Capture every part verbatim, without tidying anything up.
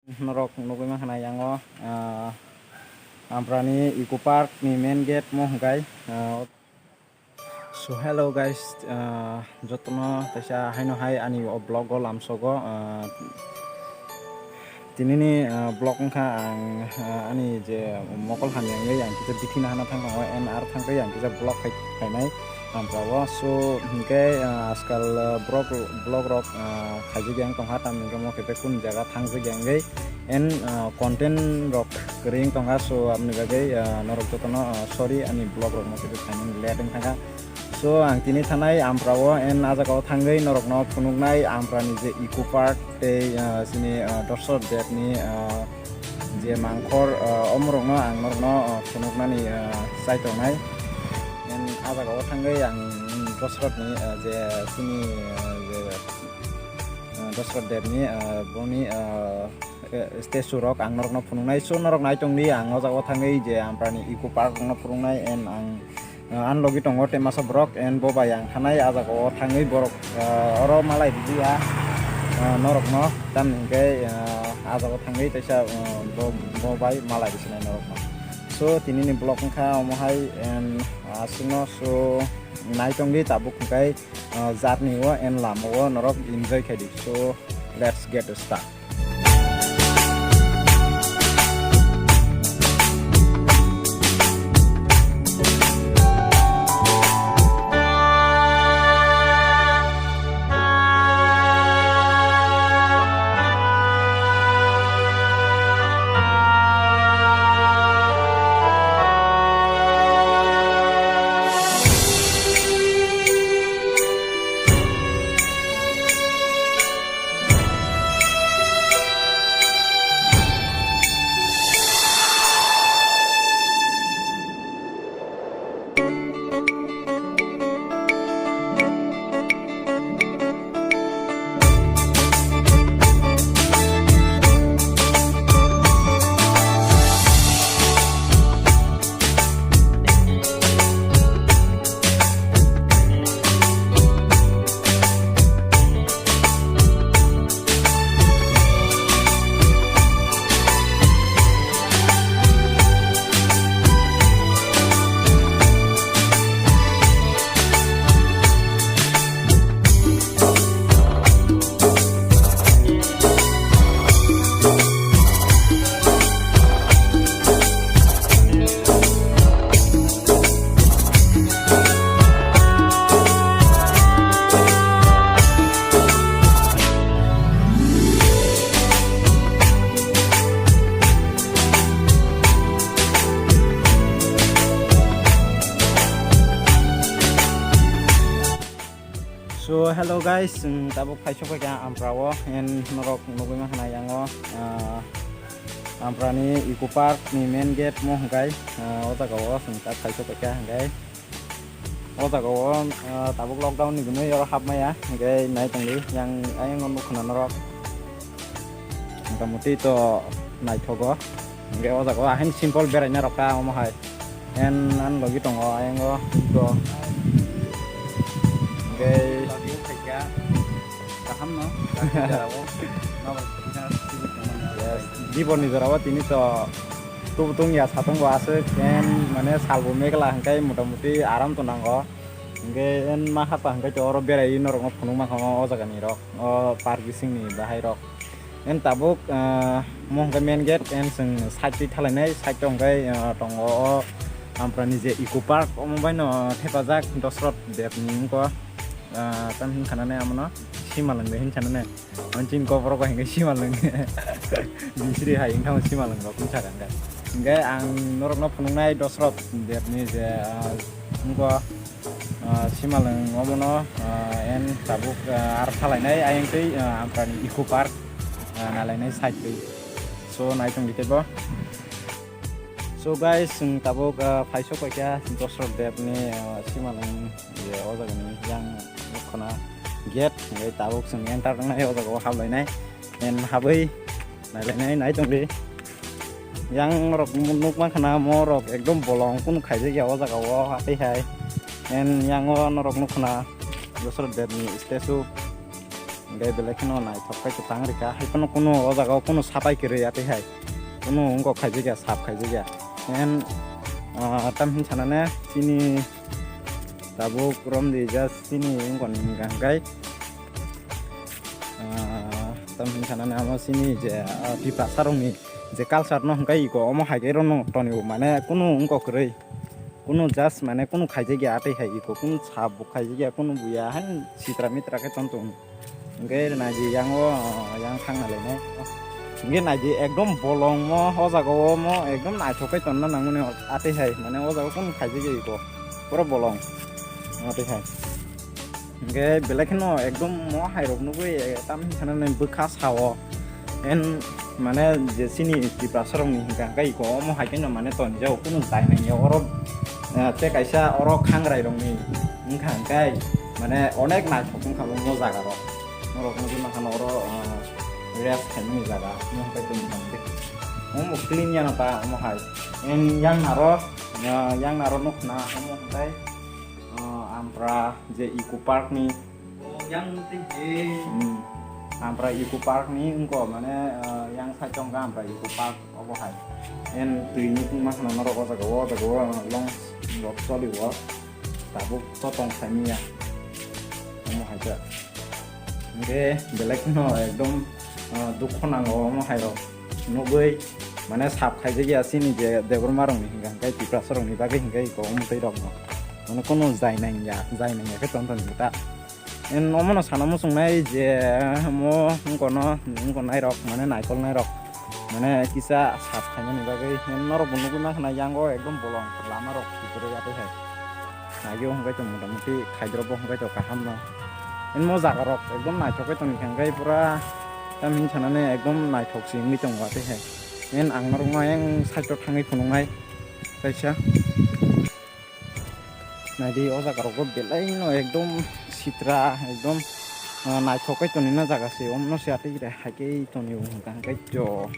Norok nugwi mankha na yango, ah, Amprani Eco Park ni main gate mo hwnkhe, ah, so hello guys, ah, jotono kaisa haino hai ani o vlog o lamsogo, ah, tinini, ah, vlog wngkha ang, ah, ani je mokol hamya wngwi ang kisa bithi nahana thangkha o N R thangwi ang kisa vlog khai khainai. Amprao. So, hingke, ah, ajkal, ah, vlog, vlog rok, ah, khaijak yang tongha, tamni hingke mo khe kunu jaga thangjak yang wngwi, and, ah, content rok kwrwi wng tongha. So, aboni bagwi, ah, norok jotono, ah, sorry, ani vlog rok mo khe khainani late wng thangkha. So, ang tini thanai Amprao, and ah jagao thangwi norokno phunuknai Amprani je Eco Park tei, ah, chini, ah, Dosrot Debni, ah, je mangkhor, ah, omorokno ang norokno, ah, phunuknani, ah, chai tongnai. And ah jagao thangwi ang Dosrotni, ah, je chini, ah, je, ah, Dosrot Debni, ah, boni, ah, eh, statue rok ang norokno phunuknai. So norok naitongdi, ang o jagao thangwi je Amprani Eco Park rokno phunuknai, and ang, ah, ani logi tongo tei masa borok, and bo bai ang thanai ah jagao thangwi borok, ah, oro malai rwdi ya, ah, norokno, tamni hingke, ah, ah jagao thangwi teisa, ah, bo, bo bai malai rwsinai norokno. So, tinini vlog wngkha omo hai, and, ah, aswkno, so, naitongdi tabuk hwnkhe, ah, journey o and lama o norok enjoy khaidi. So, let's get start. So, hello guys, chwng tabuk phaisok phaikha Amprao, and norok nugwi mankha na yango, ah, Amprani Eco Park ni main gate mo hwnkhe, ah, o jaga o chwng ta phaisok phaikha hwnkhe. O jaga o, ah, tabuk lockdown ni hwnwi oro hapmaya, hwnkhe nai tongdi yang ayang o nukha na norok. Motamoti to naithogo. Hwnkhe o jaga o ahai simple beraina rok kha omo hai. And ani logi tongo ayang o Buddho. Hwnkhe kaham no. Yes. Dibor ni jora o tini to tubu tungya satung bo aswk and mane salbo megla hwnkhe motamoti aram to nango. Hwnkhe en ma hapa hwnkhe to oro berai norokno phunuk mankha o jaga ni rok, o park bising ni bahai rok. En tabuk, ah, mo hwnkhe main gate, en chwng side twi thalainai, side o hwnkhe, ah, tongo o Amprani je Eco Park, omo baino thepajak Dosrot Deb ni wngkha, ah, tam hin khanani amono Simalwng de hin sanani. Ang chini koborok bai hwnkhe Simalwng. Bisri hai wngkha Simalwng rok wngkha hwnkhe. Hwnkhe ang norokno phunuknai Dosrot Debni je, ah, wngkha, ah, Simalwng omono, ah, en tabuk, ah, ar thalainai ayang twi, ah, Amprani Eco Park, ah, nalainai side twi. So, nai tongdi teibo. So guys, chwng tabuk, ah, phaisok paikha Dosrot Debni, ah, Simalwng je o jagani yang nukha na gate, hwnkhe tabuk chwng enter wngnai o jaga o haplainai, and habwi nailainai nai tongdi. Yang rok nuk mankha na mo rok ekdom bolong kunu khaijak ya o jaga o tei hai, and yang o norok nukha na Dosrot Debni statue. Hwnkhe belai kheno naithok khe kwchang rikha, hai phano kunu o jaga o kunu sapai kwrwi atwi hai, kunu wngkok khaijakya, sap khaijakya. Then, ah, tam hin sanane chini tabuk romdi just chini wngkon hwnkha hwnkhe, ah, tam hin sanane amo chini je, ah, Tiprasa rokni je culture no hwnkhe iko omo hai khe rono tonio, mane kunu wngkok kwrwi. Kunu just mane kunu khaijakya atwi hai iko, kunu sap bo khaijakya, kunu buya han sitra mitra khe tong tong. Hwnkhe naidi yang o, yang thangna lainai. Hwnkhe naidi ekdom bolong mo, o jaga o mo ekdom naithok khe tonna nangmani atwi hai, mane o jaga kunu khaijakya iko, pura bolong atwi hai. Hwnkhe belai kheno ekdom mo hai rok nugwi, eh, tam hin sana nai bwkha sao. En mane je chini Tiprasa rokni hwnkha hwnkhe iko omo hai kheno mane tonjao kunu jai nangya oro, eh, tei kaisa oro khangrai rokni wngkha hwnkhe mane onek naithok wngkha mo jaga rok. Norok nugwi mankha oro, eh, rest khaimani jaga mo hwnkhe tong tong tei. Omo clean ya nokha omo hai. En yang naro, eh, yang naro nukna omo hwnkhe. Ah, Ampra je Eco Park ni. Oh, yang tei he. Hmm. Ampra Eco Park ni wngko mane, ah, yang side o wngkha Ampra Eco Park obo hai. En twi nukung ma khna norok o jaga o, o jaga o, ah, long rok choli o. Tabuk to tong saimanya. Omo hai khe. Hwnkhe belai kheno ekdom, ah, dukho nango omo hai rok nugwi, mane sap khaijakya chini je Debbarma rokni hwnkha hwnkhe Tiprasa rokni bagwi hwnkhe iko omo twi rokno mane kunu jai nangya, jai nangya khe tong tong ta. En omono sana muchungnai je omo wngkono wngkonai rok mane naikolnai rok mane kisa sap khaimani bagwi en norok bo nugwi mankha na yango ekdom bolong lama rok kiphilwi atwi hai. Naiyo hwnkhe to motamuti khaidrobo hwnkhe to kaham no. Emo jaga rok ekdom naithok khe tongkha hwnkhe pura tam hin sanani ekdom naithok se wngwi tongo atwi hai. En ang norokno ayang side o thangwi phunuknai kaisa. Naidi o jaga rok bo belai no ekdom sitra ekdom, ah, naithok khe tonina jaga se omno se atwi hai khe tonio hwnkha hwnkhe to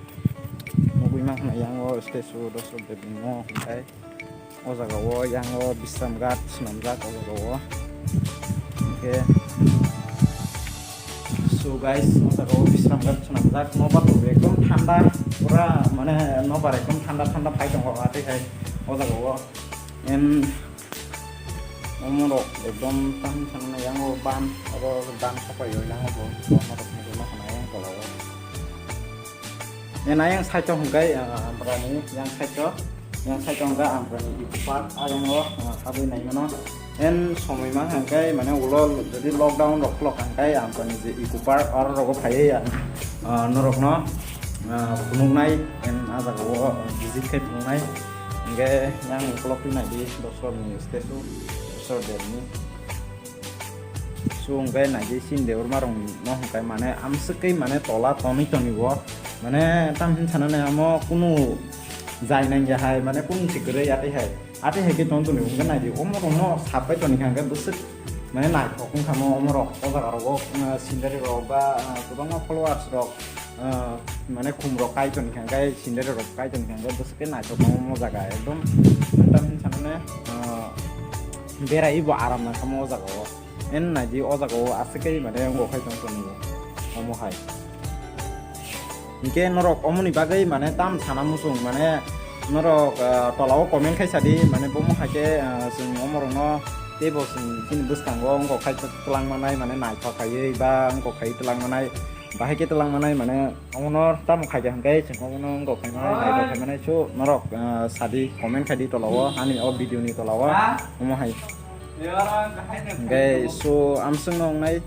nugwi mankha na yango statue Dosrok Debni no hwnkhe. O jaga o yang o Bisramghat swnamjak o jaga o. Hwnkhe, so guys, o jaga o Bisramghat swnamjak, nobar rok ekdom thanda, pura mane nobar ekdom thanda thanda phai tongo, atwi hai o jaga o. En omo rok ekdom tam thangna yang o ban, oro dan sapai o yang o bo, omo rok nugwi mankha na yang tola o. Yang ayang side o hwnkhe, ah, Amprani, yang side o, yang side o hwnkhe Amprani Eco Park, ayang o, ah, habwi naimano. En somoi ma hwnkhe, mane ulo jodi lockdown rok khulok hwnkhe Amprani je Eco Park, oro rogo phaiwi ang, ah, norokno, ah, phunuknai, en ah jaga o visit khai phunuknai. Hwnkhe yang ukolog twi naidi, Dosrokni statue, Dosrok Debni. So hwnkhe naidi chini Debbarma rok no hwnkhe mane amswk khe mane tola tonwi tonwi bo mane tam hin sanani amo kunu jai nangya hai mane kunu se kwrwi atwi hai atwi hai khe tong toni hwnkhe naidi omo rok no sapai toni kha hwnkhe bwswk mane naithok wngkha mo omo rok o jaga rogo, uh, scenery rok ba, uh, kwbangma followers rok. Ah, mane khum rok kai toni kha, hwnkhe scenery rok kai toni kha, hwnkhe bwswk khe naithok tongo omo jaga ekdom. Tam hin sanane, ah, berai bo aram nang kha mo o jaga o. En naidi o jaga o aswk khe mane wngkha khai tong toni omo hai. Hwnkhe norok omoni bagwi mane tam sana muchung mane norok, ah, tola o comment khai sadi mane bomo hai khe, ah, chwng omo rok no teibo chwng chini bwskango wngkha khai twlang manai mane naithok khaiwi ba wngkha khai twlang manai. Bahai khe twlang manai mane omono tamo khaikha hwnkhe chwng omono wngkha khai manai naithok khai manai so norok, ah, sadi comment khaidi tola o ani o video ni tola o omo hai. Hwnkhe so amswk no wngnai,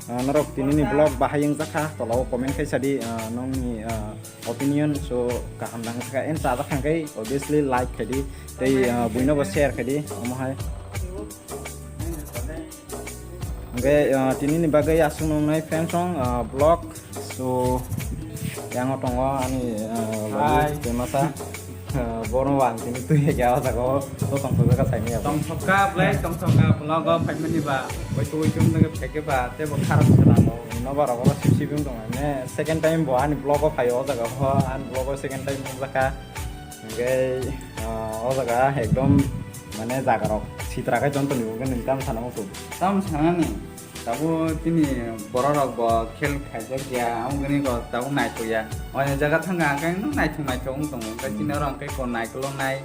ah, norok tini ni vlog bahai wngjakha tola o comment khai sadi, ah, nongni, ah, opinion so kaham nang kha en chajak hwnkhe obviously like khaidi tei, ah, buino bo share khaidi omo hai. Hwnkhe, ah, tini ni bagwi aswk nungnai friends song, ah, vlog. So, yang o tongo ani, ah, logi Hi. Twimasa. Ah, bono ang tini twi ya o jaga o to tong thok kha saini ya. Tong thok kha, blai tong thok kha, vlog o phaimani ba. Oi to oi to nang pheke ba, te bo kharap khala mo. No ba rogo sip sip yung tong ne. Second time bo ani vlog o phaio o jaga o, ani vlog o second time nung jakha. Hwnkhe, ah, o jaga ekdom mane jaga rok sitra khai ton toni hwnkhe nung tam sana muchung. Tam sanani. Tabuk tini borok rok bo khel khaijak ya, amo gini ko tabuk naithok ya. Oini jaga thangkha hwnkhe no naithok naithok wng tongo. Hwnkhe tini oro hwnkhe bo naikolo nai,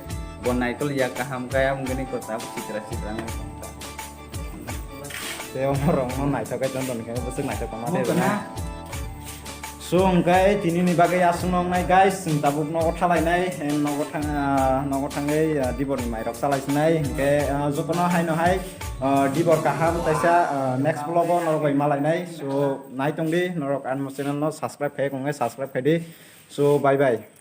bo naikol ya kaham khe amo gini ko tabuk sitra sitra wng tongkha. Tei omo rok no naithok khe ton ton khe bwswk naithok tongma de na. So hwnkhe tini ni bagwi aswk no wngnai guys, chwng tabuk nogo thalainai, eh, nogo thang, ah, nogo thangwi, ah, dibor ni mairok chalaisinai, hwnkhe, ah, jotono haino hai, ah, dibor kaham taisa, ah, next vlog o norok bai malainai. So nai tongdi, norok ani channel no subscribe khai kongkhe subscribe khaidi. So bye bye.